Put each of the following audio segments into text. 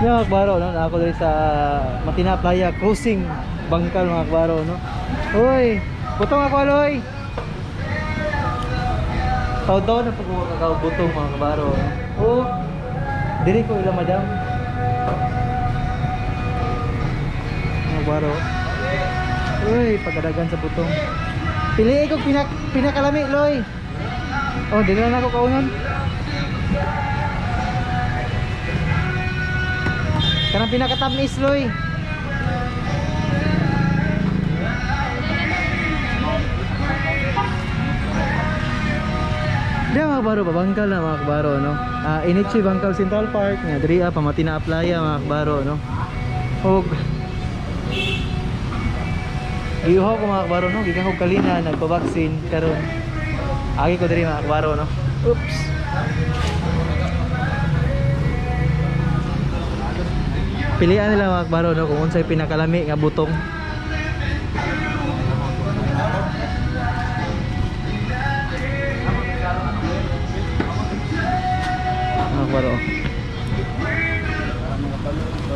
Yan mga kabaro, no? Ako diri sa Matina Playa Crossing Bangkal mga kabaro, no? Uy, butong ako aloy. Taw-taw na pag kakao butong mga kabaro, no? Oh, diri ko ila madam. Mga kabaro. Uy, pagkadagan sa butong. Pili ko pinakalami, loy. Oh, dili na ako kaunon. Kanang pinakatamis, loy. Di mga kabaro, pabangkal na mga kabaro, no? Init siya Bangkal Central Park nga diri pamatina Playa mga kabaro, no? Og giuhaw ko mga kabaro, no? Gikan ko kalina nagpa-vaccine karon. Agi ko diri mga kabaro, no? Oops. Pilian nila mga kabaro, no, kung unsay pinakalami nga butong. Mga kabaro.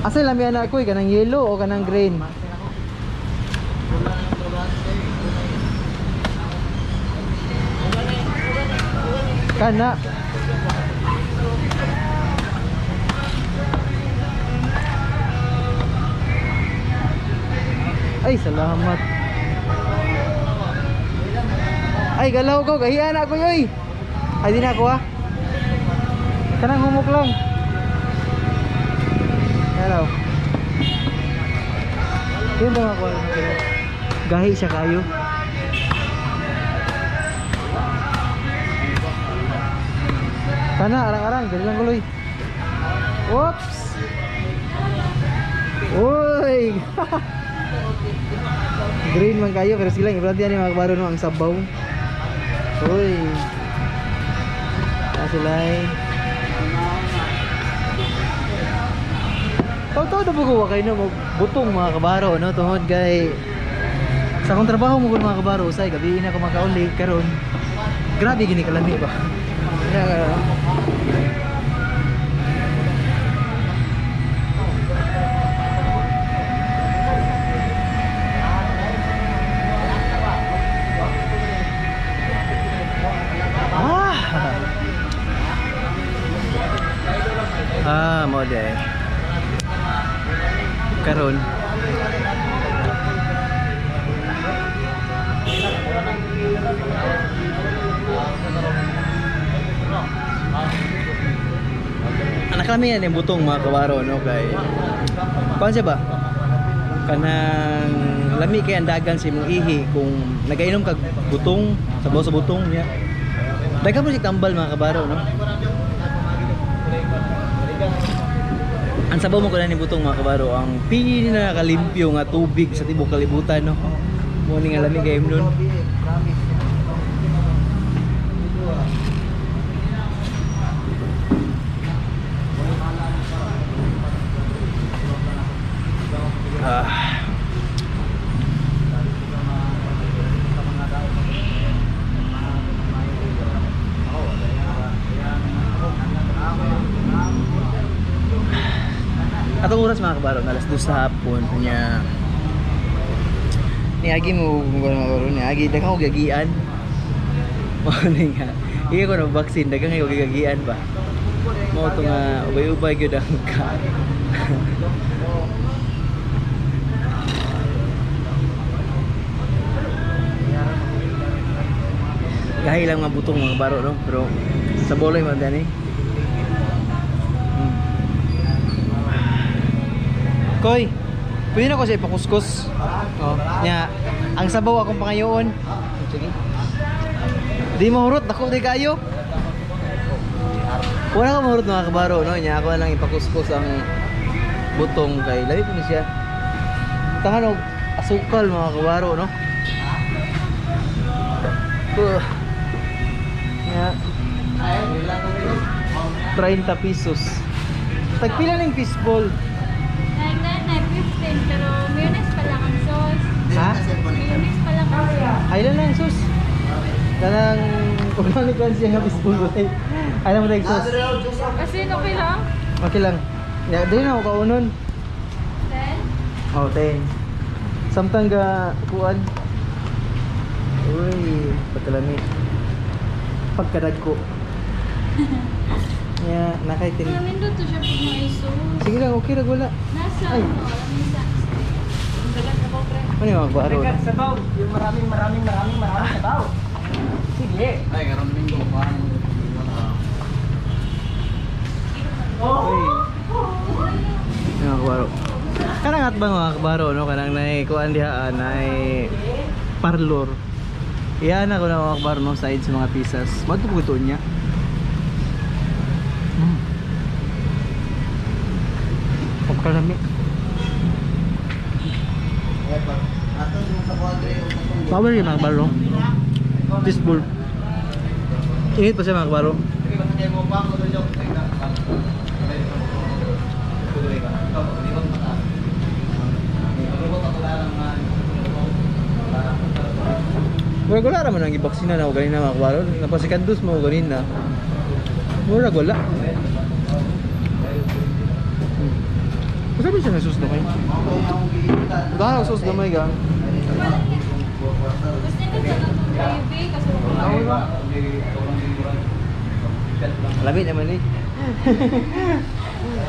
Asa lami ana ko, kanang yellow o kanang green? Kana. Ay, salamat. Ay, galaw ko. Gahiya na ako, yoy. Ay, di na ako, ah. Kanang humok lang. Hello. Yun ba ako? Gahi siya kayo. Kana, arang-arang. Dali lang guloy. Oops! Uy! Green man kayo pero sila ibranti ani mga kabaro, no, ang sabaw. Uy. Ah, sila ay. Taw-taw na po kayo, no, butong mga kabaro, no, tungod kay sa akong trabaho mo mga kabaro, usay gabi na ako makauli karon. Grabe gini kalami ba. Ah, mo de. Karon. Anak kami yan yung butong mga kabaro, no, kay kuan siya ba? Kanang lami kay ang dagan sa imong ihi kung nagainom kag butong, sabaw sa butong niya. Dagan mo siya tambal mga kabaro, no? Ang sabaw mo kunan ni butong mga kabaro, ang pinakalimpyo nga tubig sa tibok kalibutan, no? Mo ni nga lami kay nun. Ah. Atong oras mga kabaro, alas 2 sa hapon niya. Niagi mo kung ano mga kabaro, niagi daghang og gagian. Mao ni nga. Iya ko na vaccine, daghang og gagian ba. Mao to nga ubay-ubay gyud ang ka. Gahi lang mga butong mga kabaro, no, pero sa boloy man dani. Koy, pwede na ko siya ipakuskus. Oh, nya, ang sabaw akong pangayoon. Sige. Di mahurot, dako di kayo. Wala ka mahurot mga kabaro, no? Nya ako lang ipakuskus ang butong kay labi po ni siya. Tangan og asukal mga kabaro, no? Nya 30 pesos. Tagpila ning fishball? 9, 15, pero mayonnaise pa lang ang sauce. Ha? Mayonnaise pa lang ang sauce. Ay lang lang sus. Kanang kung ano siya nga fishball ba? Ay lang mo tag sauce. Kasi okay lang. Okay lang. Ya, di na ako kaunon. Then, Oh, 10. Samtang ga kuan. Uy, pagkalami. Pagkadagko. Ya, nakaitin. nindot to siya pag may sauce. Sige lang, okay ra wala. Nasa Ay. ano, lamisa. Ano yung mga baro? Dagan sabaw. Yung maraming maraming maraming maraming sabaw. Sige. Ay, karon Linggo pa. Uy. Yung mga kabaro. Kanang at bang mga kabaro, no? Kanang nay kuan diha, nay parlor. Iyan ako na mga kabaro, no? Side sa mga pisas. Madto po ito niya. Pagkalami. Power yung mga kabaro. Fishbowl. Init pa siya mga kabaro. Murag wala raman ang gibaksina na ako ganina mga kabaro. Napasikandos mo ako ganina. Murag wala. Masabi siya ng sus gamay. Dahil ang sus gamay ga. Gusto nindot sa itong gravy kasi wala. Lami naman eh.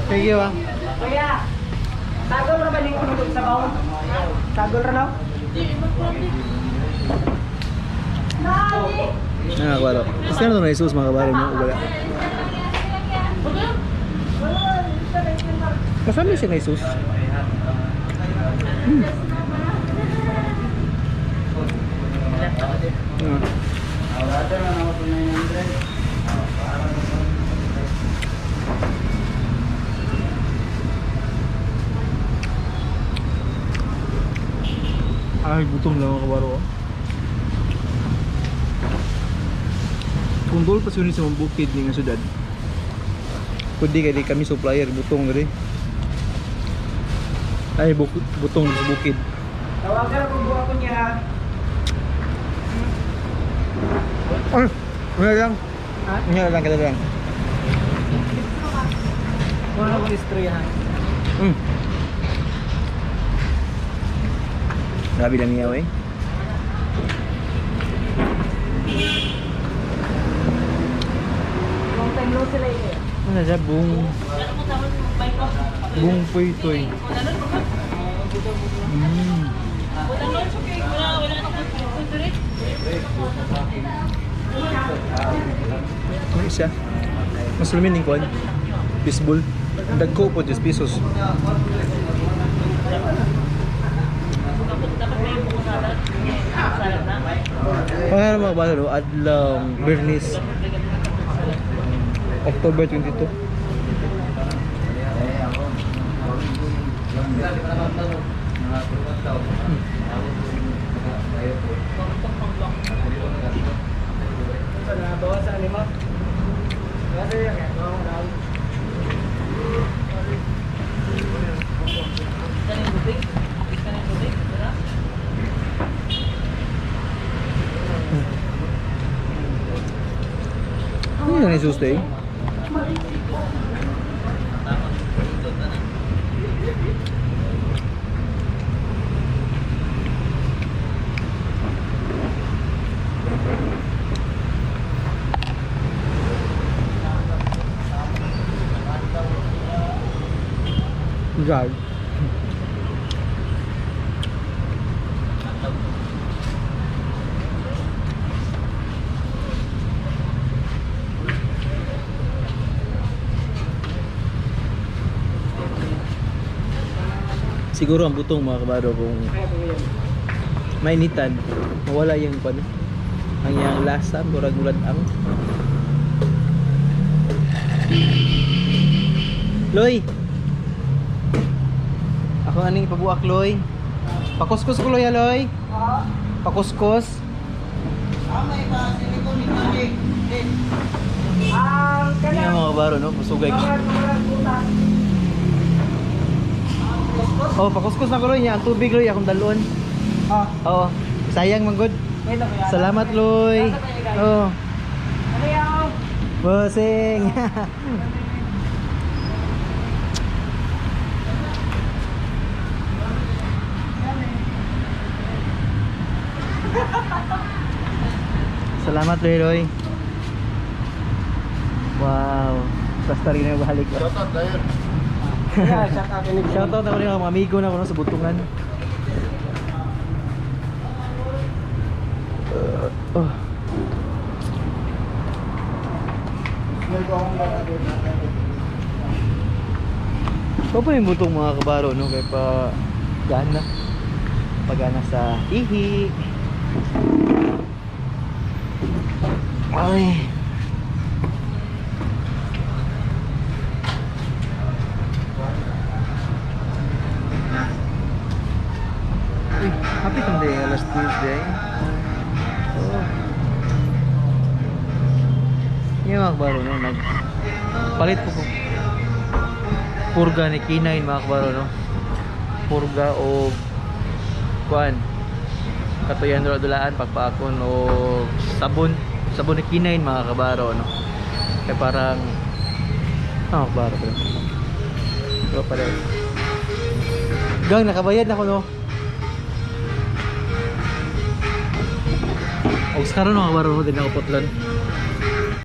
Thank you ah. Kuya, sagol ra ba ning unod sabaw? Sagol ra no? Mga kabaro. Gusto na ito na Jesus mga kabaro. No? Wala. Kasama siya na Jesus. Ay, gutom lang mga kabaro. Oh. Kung doon pa sulit sa mga bukid ni nga syudad, kundi kay di kami supplier, butong rin. Ay, butong sa bukid. Tawagan ko buha ko niya ha. Ay, wala lang. Ha? Wala lang, kada lang. Wala ko istorya ha. Grabe lang niya, eh. Long time no sila eh. Ano siya, buong... Buong puy-toy. Ano siya? Mas lumining kuan. Fishbowl. Dagko po 10 pesos. Pangarap mga balo, adlaw Bernice. October 22. Bawas sa lima. Bawas sa lima. Ano na Jesus day? God. Siguro ang butong mga kabaro kung mainitan, mawala yung pan ang iyang lasa, murag murag ang Loy! Ako aning ipabuak, Loy. Pakuskus ko, Loy, ha, Loy. Pakuskus. Ang Hindi na mga kabaro, no? Pusugay ko. Oh, pakuskus na ko, Loy. Niya, ang tubig, Loy. Akong dalon. Ah, Oo. Sayang, manggod. Salamat, Loy. Oh. Ano yan? Bossing. Salamat, Roy Roy. Wow. Basta rin na balik. Shoutout dahil. Yeah, shout out ini. Shoutout ako rin mga amigo na ako no, sa butungan. Oh. Pa pa yung butong, mga kabaro, no? Kaya pa gana. Pagana sa ihi. Ay. Uy, hapit ang day, alas 10 day. Oh. Yan, mga kabaro, no? Nag palit po ko purga ni Kinain, mga kabaro, no? Purga o kuan katuyan dula dulaan pagpaakon o sabon, sabon ni Kinain, mga kabaro, no? Kaya parang ah, kabaro pero pero pala gang nakabayad na ko, no? Og sa karon, mga kabaro, no, din ako putlon.